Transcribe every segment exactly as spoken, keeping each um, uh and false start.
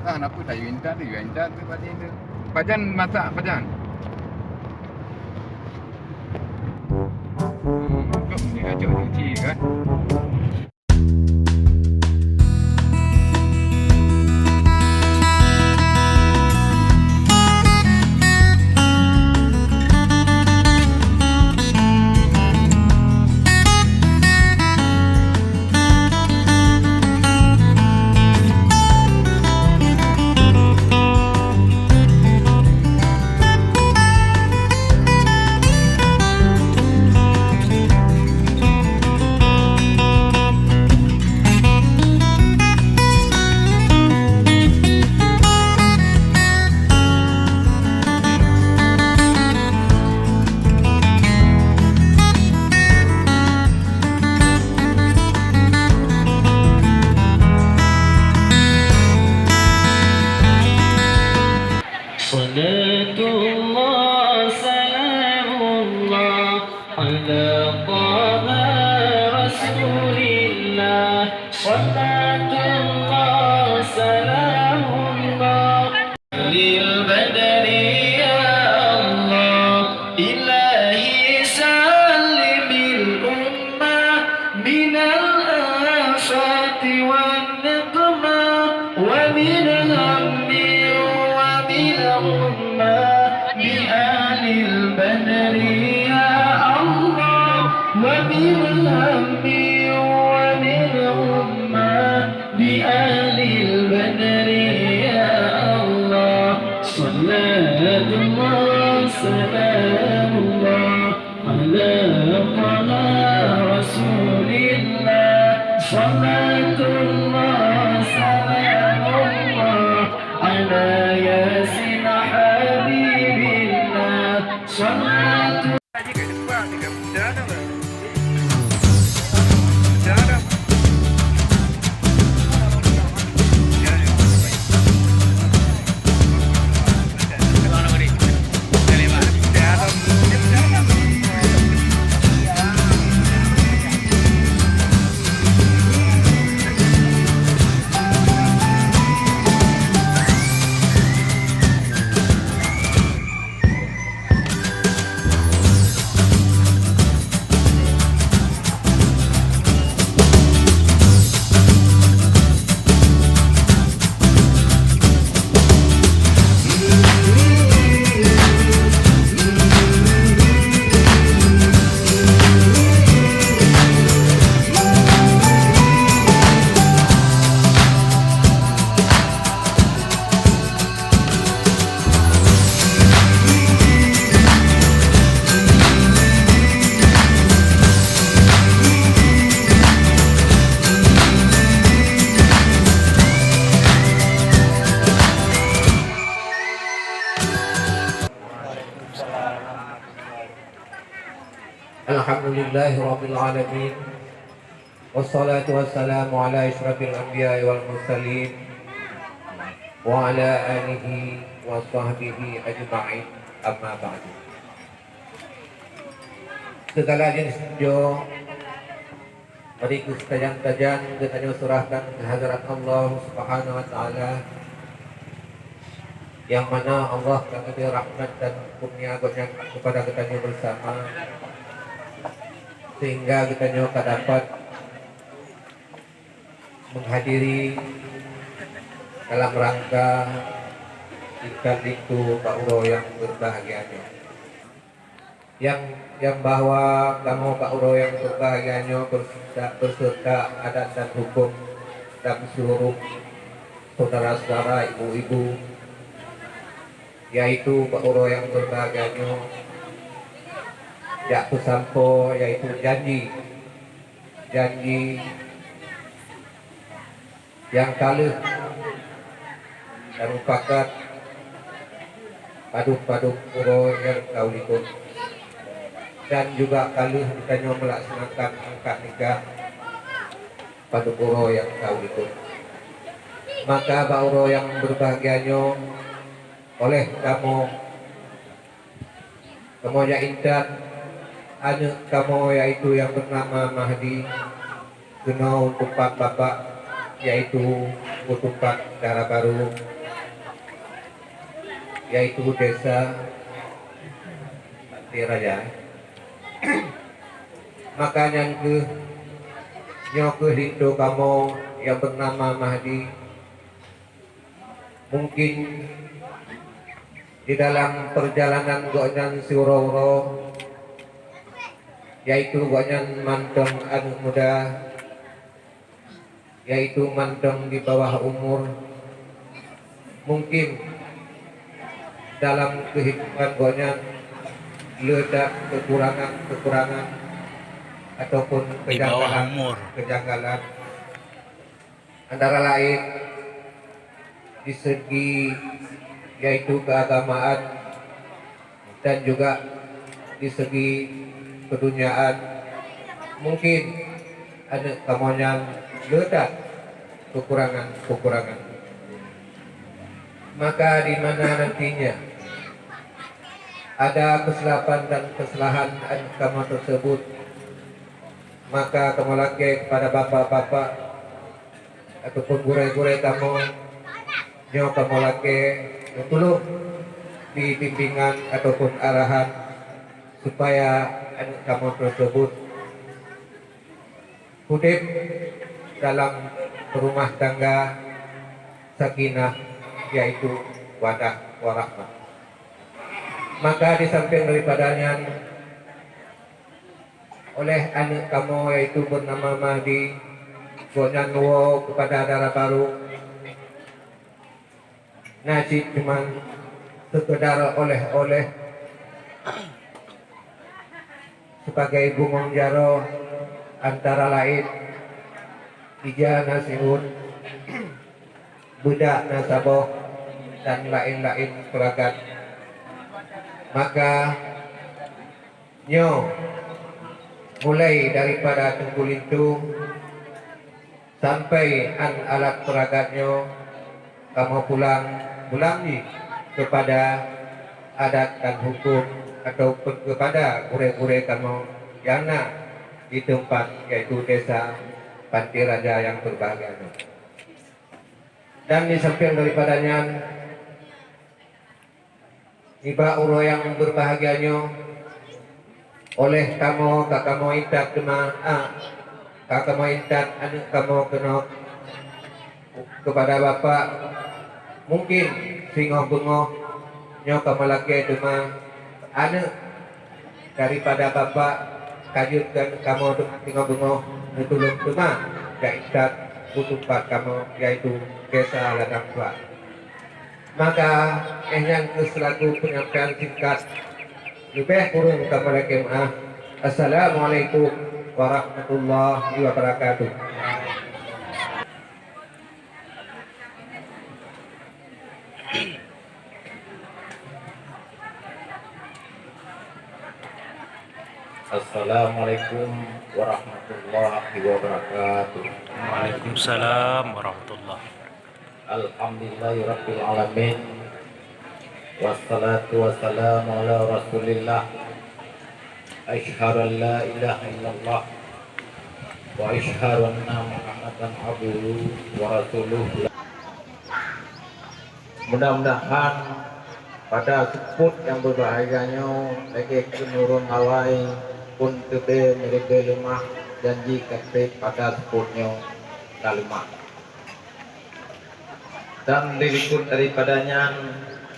Ah, kenapa tak yue intat tu? Yue intat tu pajan tu. Pajan masak, pajan. Hmm, kok ni ajak cuci kan? Salatullah, salamullah, ala Taha Rasulillah. Salatullah, salamullah, lil badri ya Allah. Ilahi sallimil ummah minal afati wan niqmah, wa min hammi wa min ghummah bi alil badri ya Allah, wa min hammi wa min ghummah bi alil badri ya Allah. Salatullah, salamullah, ala Taha Rasulillah. Salatullah, salamullah, ala Yasin Habibillah. Salatu Alhamdulillahirabbil alamin. Wassalatu wassalamu ala asyrafil anbiya'i wal mursalin, wa ala alihi wa sahbihi ajma'in, amma ba'du. Sigala jeuneuh seujoe, mari keu sitajan-tajan geutanyoe seurahkan keu hadrat Allah Subhanahu wa Ta'ala, nyang mana Allah ka geubri rahmat dan kurnia Gobnyan keupada geutanyoe beusama, sehingga geutanyoe ka dapat meuhadiri dalam rangka tingkat linto bak uroe nyang beubahgia nyoe. Nyang, nyang bahwa kamoe bak uroe nyang beubahgia nyoe beuseureuta, beuseureuta adat dan huköm dan seuluruh syedara-syedara, ibu-ibu, yaitu bak uroe nyang beubahgia nyoe jak peusampoe, yaitu janji, janji nyang ka lheueh tamupakat padub-padub uroe nyang ka u likot, dan juga ka lheueh geutanyoe meulaksanakan akad nikah padub uroe nyang ka u likot. Maka bak uroe nyang beubahgia nyoe, oleh kamoe Kamoe jak intat aneuk kamoe, yaitu nyang beunama Mahdi, keunoe u teumpat bapak, yaitu Keutupat Dara Barô, yaitu Desa Pantai Raya. Maka nyan kheueh, nyoe kheueh linto kamoe nyang beunama Mahdi. Mungkin di dalam peurjalanan gobnyan siuroe-uroe, yaitu gobnyan mantong aneuk muda, yaitu mantong di bawah umur, mungkin dalam keuhidupan gobnyan le that keukurangan-keukurangan ataupun kejanggalan-kejanggalan. Antara laén di segi yaitu keagamaan dan juga di segi kedunyaan, mungkin aneuk kamoe nyan le that kekurangan-kekurangan. Maka di mana nantinya ada kesilapan dan kesalahan aneuk kamoe tersebut, maka kamoe lakée kepada bapak-bapak ataupun gurée-gurée kamoe, nyoe kamoe lakée neutulông di bimbingan ataupun arahan, supaya aneuk kamoe tersebut udeb dalam rumah tangga sakinah, yaitu mawaddah warahmah. Maka di samping daripada nyan, oleh aneuk kamoe yaitu beunama Mahdi, gobnyan woe keupada Dara Barô, na cit cuman seukeudar oleh-oleh sibagai bungong jaroe, antara laén ija na siuet, beudak na saboh, dan laén-laén peuragat. Maka nyoe, mulai daripada teungku linto sampai an alat peuragat nyoe, kamoe pulang, pulang jih keupada adat dan huköm ataupun keupada gurée-gurée kamoe nyang na di teumpat, yaitu Desa Pantai Raya nyang beubahgia nyoe. Dan di samping daripada nyan, nibak uroe nyang beubahgia nyoe, oleh kamoe ka kamoe intat teuma, a, ka kamoe intat aneuk kamoe keunoe keupada bapak. Mungkin singoh beungoh nyoe kamoe lakée teuma aneuk daripada bapak ka jeuet keu kamoe singoh beungoh neutulông teuma ka intat u teumpat kamoe, yaitu Desa Ladang Tuak. Maka, eh, nyan kheueh seulaku peunyampaian singkat. Leubeh kureueng kamoe lakée meu'ah. Assalamualaikum warahmatullahi wabarakatuh. Assalamualaikum warahmatullahi wabarakatuh. Waalaikumsalam warahmatullahi wabarakatuh. Alhamdulillahirabbil alamin. Wassalatu wassalamu ala Rasulillah. Asyhadu an la ilaha illallah wa asyhadu anna Muhammadan abduhu wa rasuluh. Mudah-mudahan pada seupôt nyang beubahgia nyoe lagée keuneurong awai, phon teubée meureuge leumah, janji ka treb pada seupôt nyoe ka leumah. Dan di likot daripada nyan,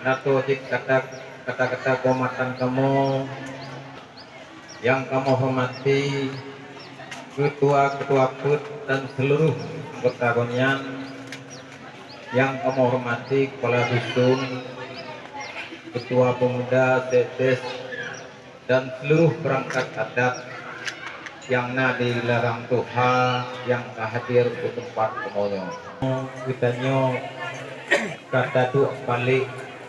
na kheueh cit kata, kata-kata keuhormatan kamoe nyang kamoe hormati, keutua-keutua peuet dan seuluruh anggota gobnyan, nyang kamoe hormati kepala dusun, keutua peumuda, sekdes, dan seuluruh peurangkat adat nyang na di Ladang Tuha nyang ka hadir u teumpat kamoe nyoe. Geutanyoe ka taduek balek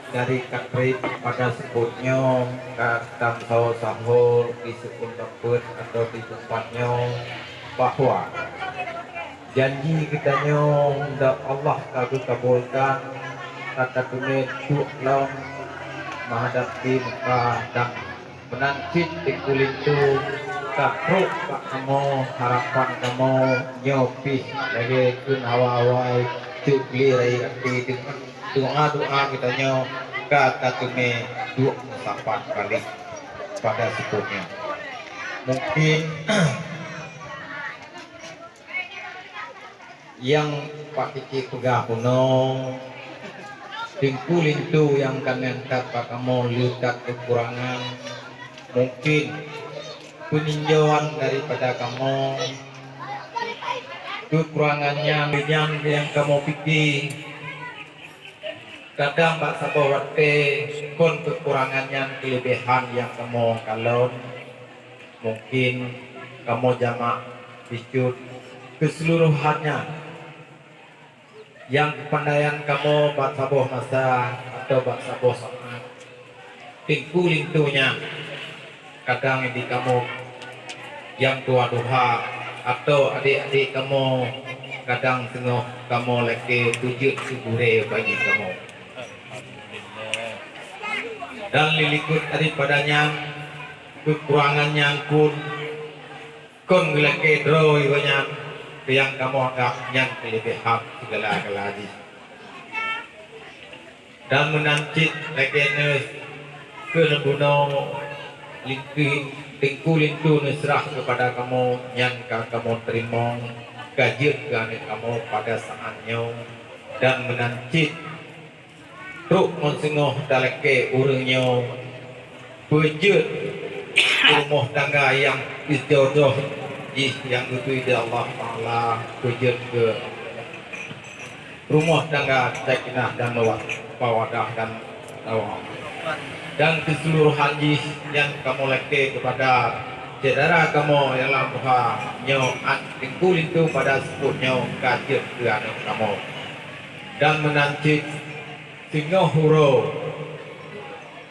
dari ka treb pada seupôt nyoe, ka tameusaho-saho di seupôt teumpat atau di teumpat nyoe, bahwa janji geutanyoe ndak Allah ka geukabulkan, ka tateumé duek lom meuhadab di Meukah dan meunan cit di kulinto ka trok bak kamoe harapan kamoe nyoe pih lagée kheun awai-awai Cok beli rai até deungon doa-doa geutanyoe ka tateumé duek meusapat kali pada seupôt nyoe. Mungkin nyang Pak Kiki peugah bunoe, Teungku Linto nyang ka neuangkat bak kamoe le that keukurangan, mungkin peuninjauan daripada kamoe, keukurangan nyan, nyan nyang kamoe pike. Kadang bak saboh watée kon keukurangan nyan keuleubiehan nyang kamoe kalon, mungkin kamoe jamak bacut keuseuluruhan nyan. Nyang keupandaian kamoe bak saboh masa atau bak saboh saát, Teungku Linto nyan kadang di kamoe nyang tuha-tuha atau adék-adék kamoe kadang teungoh kamoe lakée beujeuet keu gurée bagi kamoe. Dan dilikot daripada nyan, keukurangan nyan pun kon geulakée droe geuh nyan nyang kamoe anggab nyan keuleubiehan sigala-gala jih. Dan meunan cit lagée nyoe keuneuk bunoe linto, Teungku Linto neuseurah keupada kamoe nyang ka kamoe teurimong ka jeuet keu aneuëk kamoe pada saát nyoe. Dan meunan cit trok ngon singoh talakée ureuëng nyoe beujeuet rumoh tangga nyang jodoh jih nyang geubri lé Allah Taala, beujeuet keu rumoh tangga sakinah dan mawa-, mawaddah dan rahmah. Dan keuseuluruhan jih nyan kamoe lakée keupada syedara kamoe nyang lam tuha nyoe, Teungku Linto pada seupôt nyoe ka jeuet keu aneuëk kamoe. Dan meunan cit singoh uroe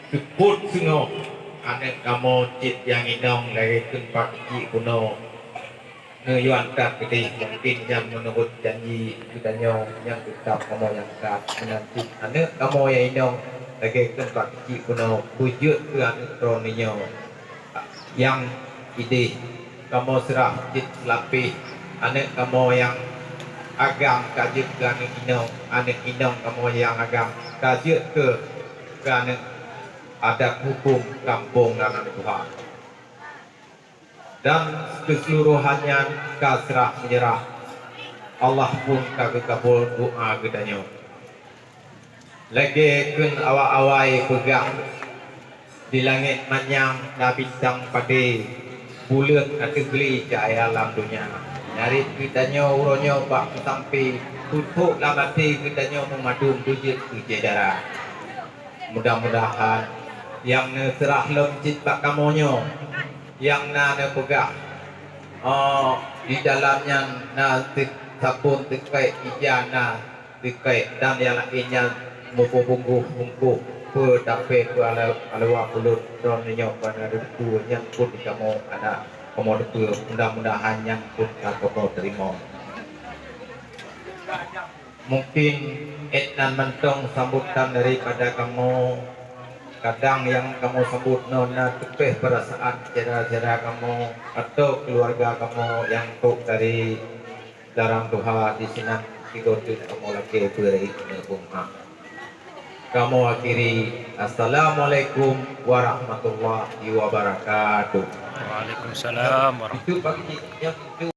seupôt singoh aneuëk kamoe cit nyang inong lagée kheun Pak Kiki bunoe. Neuyuan that keudeh mungkin nyang meunurot janji geutanyoe nyang teutab kamoe nyang that. Meunan cit aneuëk kamoe nyang inong lagée kheun Pak Kiki bunoe beujeuet keu aneuëk droeneuh nyoe nyang ideh. Kamoe seurah cit seulapeh aneuëk kamoe nyang agam ka jeuet keu aneuëk inong, aneuëk inong kamoe nyang agam ka jeuet keu, keu aneuëk adat huköm gampông nan tuha. Dan keuseuluruhan nyan ka seurah meunyeurah, Allah pun ka geukabul doa geutanyoe. Lagée kheun awai-awai peugah, di langét manyang na bintang padé, buleuen ateueh glé cahya lam donya. Nyarit geutanyoe uroe nyoe bak meusampé, peutrok lam até geutanyoe meumadum beujeuet keu syedara. Mudah-mudahan nyang neuseurah lom cit bak kamoe nyoe, nyang na neupeugah, oh, di dalam nyan na teu-, sabon teukai, ija na teukai, dan nyang laén nyan meupubunggoh bungkôh peue tapée peue ala-, aluwa peulut droeneuh nyoe bak na teupeue nyang pun kamoe hana kamoe teupeue. Mudah-mudahan nyan pun ka kamoe teurimong. Mungkin ék nan mantong sambutan daripada kamoe. Kadang nyang kamoe sambot nyoe na teupeh peurasaan syedara-syedara kamoe atau keuluwarga kamoe nyang trok dari dalam tuha disinan sigoe teuk kamoe lakée beureue keuneuk beumeu'ah. Kamoe akhiri, Assalamualaikum warahmatullahi wabarakatuh. Waalaikumsalam warahmatullahi. Itu bagi yang itu.